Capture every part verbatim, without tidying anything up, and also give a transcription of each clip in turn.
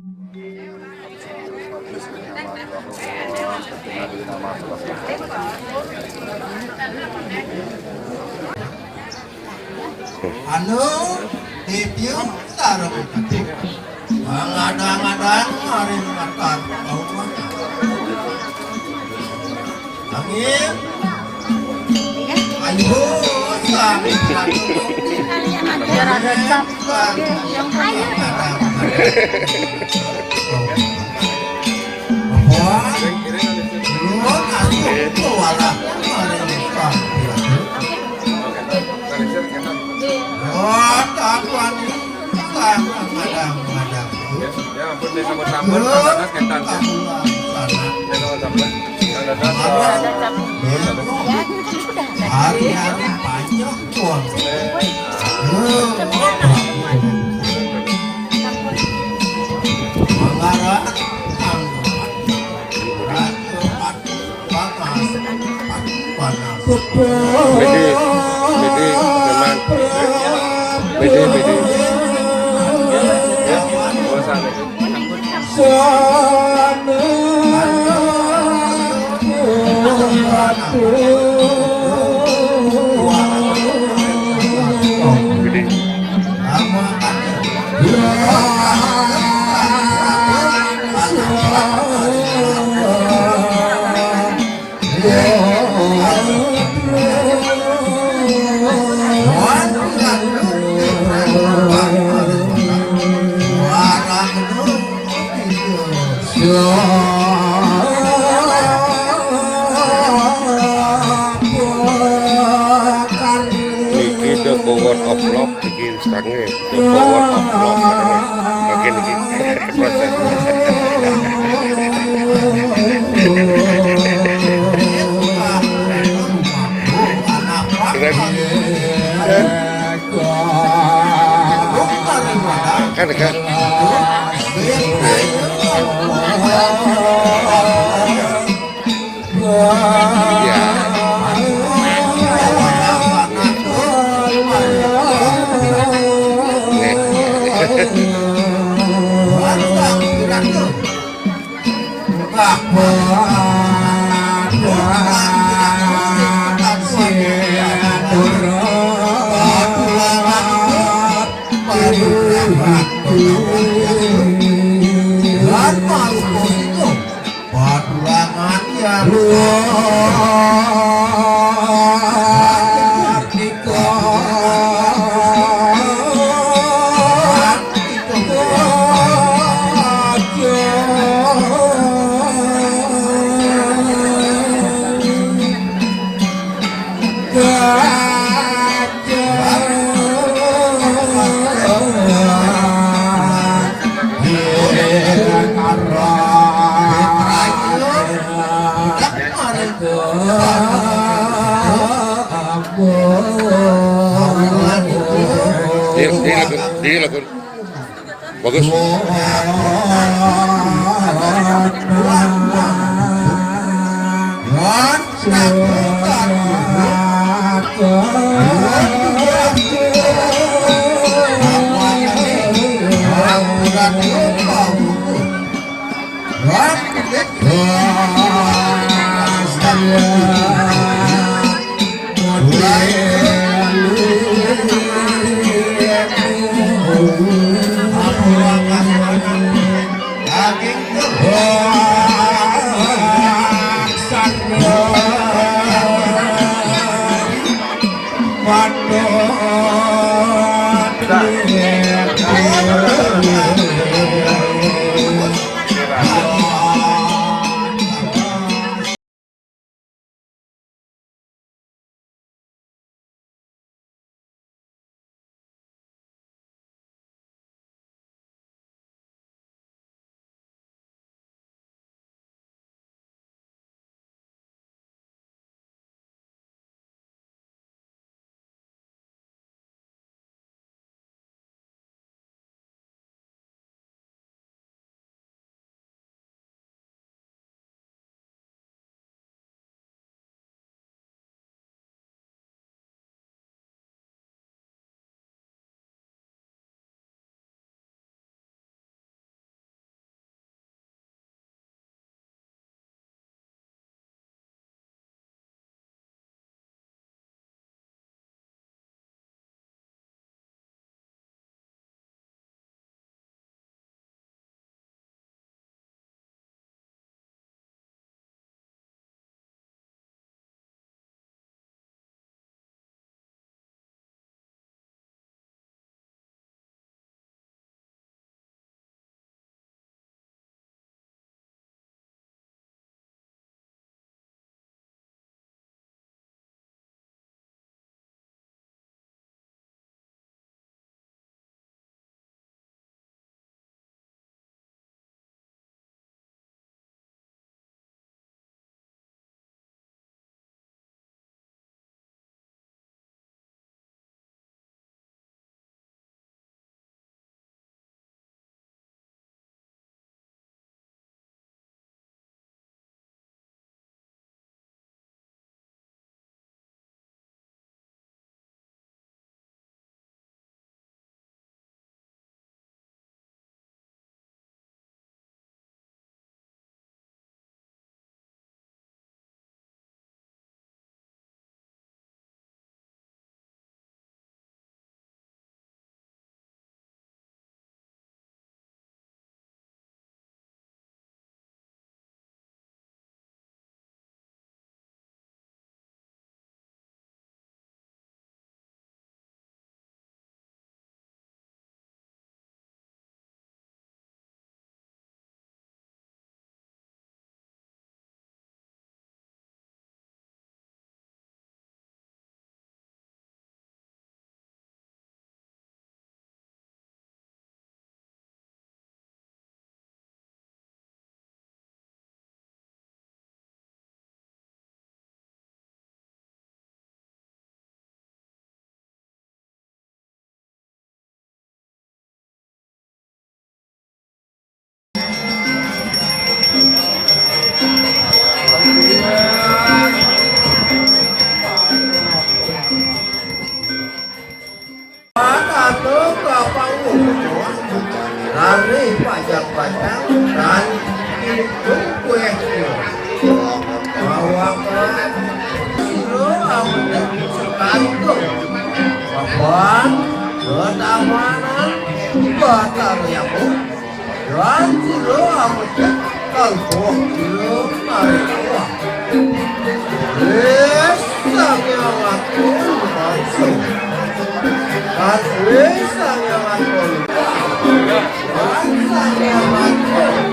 Anu, tipium sareng. Ngadang-ngadang mari makan. Amin. Ayo, sang. Biar ada cap. Ayo. Ya, ampun, disambut-sambut, Kang Dadas, Kang Dadas. Ya, sambut-sambut. Kang Dadas, ya. Hari-hari panjang, Bang. Mangara, Kang. Bidi, bidi, memang. Bidi, bidi. Ya, bosan itu. Bidi. Niki the power of love, niki sange the power of love. Makin niki proses. Keren. Kan, kan. Iya. Nih. Paturangan yang Dia, dia lagu, dia lagu. Bagus. Pacang dan itu kuéh. Bahwa sira ametek sekantung. Papan, ketawanan, Batara Yamu. Dan sira ametek kalbuh sira maring Allah. Wis Sang Hyang Agung Bangsa. Dan wis Sang Hyang Agung. Dan Sang Hyang Agung.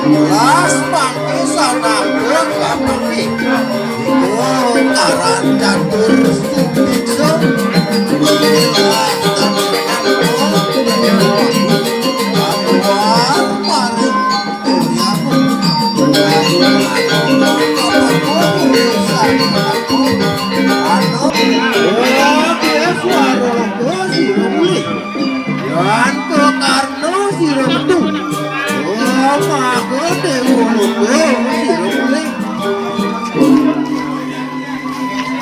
Las pangke sanabek kapangke. Iku karan catur subiksa. Yan Karno sira metu. Oh, maka Dewa Loka sira mulih.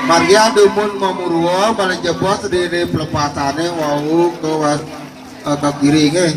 Margi dumun mamurwa malih jebos dene pelepatane wau ke was-, eh, ke kiri nggih.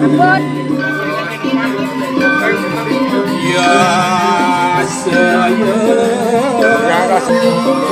Ampun. Ya, saya.